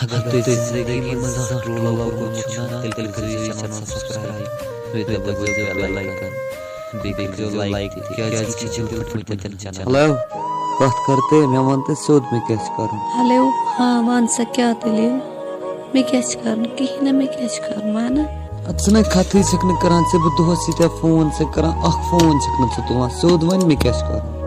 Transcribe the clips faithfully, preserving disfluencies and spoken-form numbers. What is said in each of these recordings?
اگر تُہۍ زندگی منٛز زانٛہہ ٹرٛولا کوٚرمُت چھُو نا، تیٚلہِ کٔرۍزیو یہِ channel subscribe۔ بیٚیہِ دَبٲیزیو bell icon۔ بیٚیہِ کٔرۍزیو like تہِ، کیٛازِکہِ یہِ چھِ پھٕٹمٕتٮ۪ن channel۔ ہیلو، کَتھ کَر تہٕ مےٚ وَن تہٕ سیوٚد مےٚ کیٛاہ چھِ کَرُن؟ ہیلو، ہاں، وَن سا کیٛاہ دٔلیٖل؟ مےٚ کیٛاہ چھِ کَرُن؟ کِہیٖنۍ نہٕ، مےٚ کیٛاہ چھِ کَرُن؟ وَنہٕ۔ اَتھ ژٕ نَے کَتھٕے چھَکھ نہٕ کَران، ژےٚ بہٕ دۄہَس ییٖتیٛاہ فون چھَکھ کَران، اَکھ فون چھَکھ نہٕ ژٕ تُلان۔ سیوٚد وَن مےٚ کیٛاہ چھِ کَرُن؟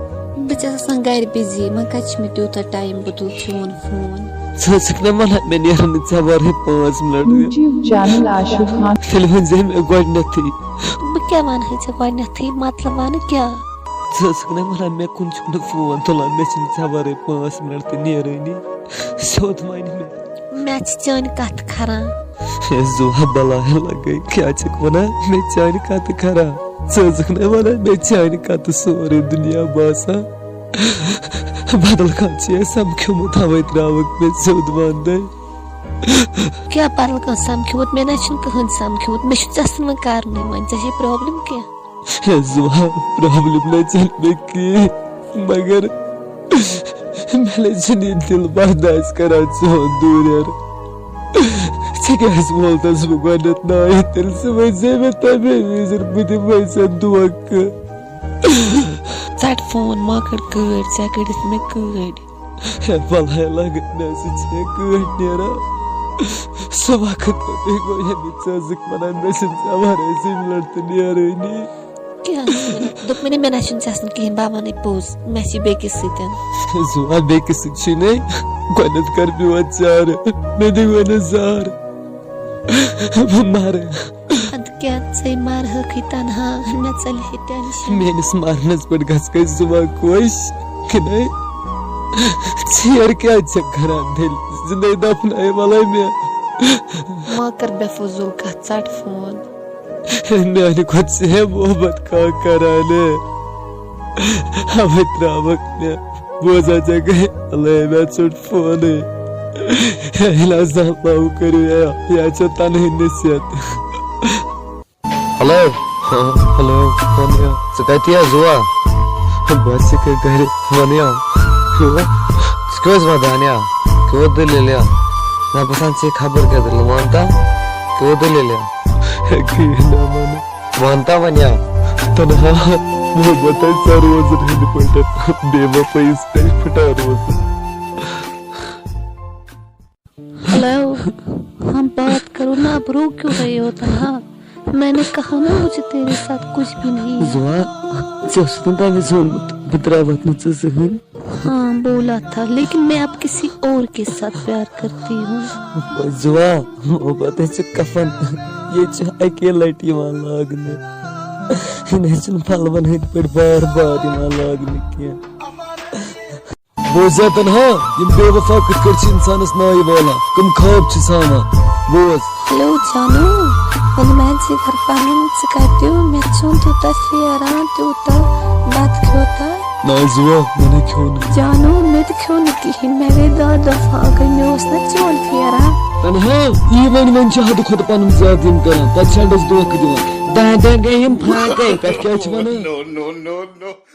بہٕ چھَس آسان گَرِ busy، وۄنۍ کَتہِ چھِ مےٚ تیوٗتاہ time بہٕ تُلہٕ چون فون؟ ژٕ ٲسٕکھ نہ وَنان مےٚ نیرَن نہٕ ژےٚ وَرٲے پانٛژھ مِنَٹ تہِ؟ YouTube channel آشوق Khan. تیٚلہِ ؤنۍ زِ مےٚ گۄڈٕنٮ۪تھٕے۔ بہٕ کیٛاہ وَنہٕ ہے ژےٚ گۄڈٕنٮ۪تھٕے؟ مطلب وَنہٕ کیٛاہ؟ ژٕ ٲسٕکھ نہ وَنان مےٚ کُن چھُکھ نہٕ فون تُلان، مےٚ چھِنہٕ ژےٚ وَرٲے پانٛژھ مِنَٹ تہِ نیرٲنی۔ سیوٚد وَنہِ مےٚ۔ مےٚ چھِ چٲنۍ کَتھٕ کھران۔ ہے زُوا بَلاے لَگے، کیٛاہ چھَکھ وَنان؟ مےٚ چانہِ کَتھٕ کھران۔ ژٕ ٲسٕکھ نہ وَنان مےٚ چانہِ کَتھٕ سورُے دُنیا باسان۔ بدل کانٛہہ چھُ ہے سَمکھیومُت، تَوَے ترٛاوَکھ مےٚ سیوٚد وَندَے۔ کیٛاہ بدل کانٛہہ سَمکھیومُت؟ مےٚ نہ چھُنہٕ کٕہٕنۍ سَمکھیومُت۔ مےٚ چھُ ژےٚ سۭتۍ وۄنۍ کَرنُے وۄنۍ۔ ژےٚ چھے problem کینٛہہ؟ ہے زُوا، problem نہ چھَنہٕ مےٚ کِہیٖنۍ، مگر مےٚ نہ چھُنہٕ یہِ دِل برداشت کران چون دوٗریر۔ ژےٚ کیٛازِ وولتس بہٕ گۄڈٕنٮ۪تھ ناے؟ تیٚلہِ ژٕ ؤنۍ زِ مےٚ تَمے وِزِ، بہٕ دِمے ژےٚ دھوکہٕ۔ ژَٹ فون، مۄکٕر کٲڑۍ، ژےٚ کٔڑِتھ مےٚ کٲڑۍ۔ ہے، وَلہٕ ہے لَگہٕ، مےٚ سۭتۍ چھِ کٲڑۍ نیران۔ سُہ وقت پَتہٕ گوٚو ییٚمہِ ژٕ ٲسٕکھ وَنان، مےٚ چھِنہٕ ژےٚ وَرٲے زٕ مِنَٹ تہِ نیرٲنی۔ کیٛاہ؟ دوٚپ مےٚ، مےٚ نہ چھُنہٕ ژےٚ سۭتۍ کِہیٖنۍ، بہٕ وَنَے پوٚز، مےٚ چھِ بیٚکِس سۭتۍ۔ زُوا، بیٚکِس سۭتۍ چھُے نے؟ گۄڈٕنٮ۪تھ کر میون چارٕ، مےٚ دِ گۄڈٕنٮ۪تھ زارٕ۔ بہٕ مَرٕ۔ اَدٕ کیٛاہ، ژَے مَرہَکھٕے تنہا، مےٚ ژَلہِ ہے tension۔ میٲنِس مَرنَس پٮ۪ٹھ گژھکھے زُوا خۄش، کِنہٕ؟ ژیر کیٛازِ چھَکھ کران تیٚلہِ؟ زِندَے دفناے وَلَے مےٚ۔ ما کر بے فضوٗل کَتھ، ژَٹ فون۔ میانہِ کھۄتہٕ چھِ ہے محبت کانٛہہ کران۔ اوے تراوکھ مےٚ۔ بوزان ژےٚ گٔے، اللہ مےٚ ژوٚٹ فونٕے۔ ییٚلہِ آز زانٛہہ love کٔرِو یا، یا چھو تنہٕے نصیحت۔ ہیلو۔ ہیلو۔ وَن یا۔ ژٕ کَتہِ یا زُوا؟ بہٕ حظ چھُس یِتھَے گَرِ۔ وَن یا۔ ژٕ کیٛاہ حظ وَدان یا؟ کیٛاہ دٔلیٖل یا؟ مےٚ باسان ژےٚ خبر کیٛاہ دٔلیٖل۔ وَن تا۔ کیٛاہ دٔلیٖل یا؟ ہے، کِہیٖنۍ نہٕ وَنہٕ۔ وَن تا وۄنۍ یا۔ تنہا محبت آسہِ سا روزن ہٕنٛدۍ پٲٹھۍ، بے وفٲیی سۭتۍ آسہِ پھٕٹان روزن۔ ہیلو، ہم بات کرو نا، اب رو کیوں رہے ہو تنہا؟ میں نے کہا نا مجھے تیرے ساتھ کچھ بھی نہیں ہے۔ زُوا، ژےٚ اوسُتھ نہٕ تَمہِ وِزِ ووٚنمُت، بہٕ ترٛاوَتھ نہٕ ژٕ زٕہٕنۍ۔ ہاں، بولا تھا، لیکن میں اب کسی اور کے ساتھ پیار کرتی ہوں۔ زُوا، محبت ہے چھِ کفن، ییٚتہِ چھِ اَکے لَٹہِ یِوان لاگنہٕ۔ یہِ نہ حظ چھُنہٕ پَلوَن ہٕنٛدۍ پٲٹھۍ بار بار یِوان لاگنہٕ کینٛہہ۔ بوز یا تنہا، یِم بے وفا کِتھ کٲٹھۍ چھِ اِنسانَس نایہِ والان، کٕم خواب چھِ ساوان۔ بوز۔ ہیلو جانو، ووٚنمَے ژےٚ گَرٕ پَنُن، ژٕ کَتہِ؟ مےٚ ژھیوٚن تیوٗتاہ پھیران، تیوٗتاہ بَتہٕ کھیوٚوتھا؟ نہ زُوا، مےٚ نہ کھیوٚو نہٕ۔ جانو، مےٚ تہِ کھیوٚو نہٕ کِہیٖنۍ، مےٚ گٔے دَہ دۄہ فاقے، مےٚ اوس نہ چیوٚن پھیران۔ تنہا، یی وۄنۍ، وۄنۍ چھِ حدٕ کھۄتہٕ پَنُن زیادٕ یِم کَران، پَتہٕ چھِ اَڈَس دھوکہٕ دِوان۔ دَہ دۄہ گٔے یِم فاقے، پَتہٕ کیٛاہ چھِ وَنان؟ No, no, no, no.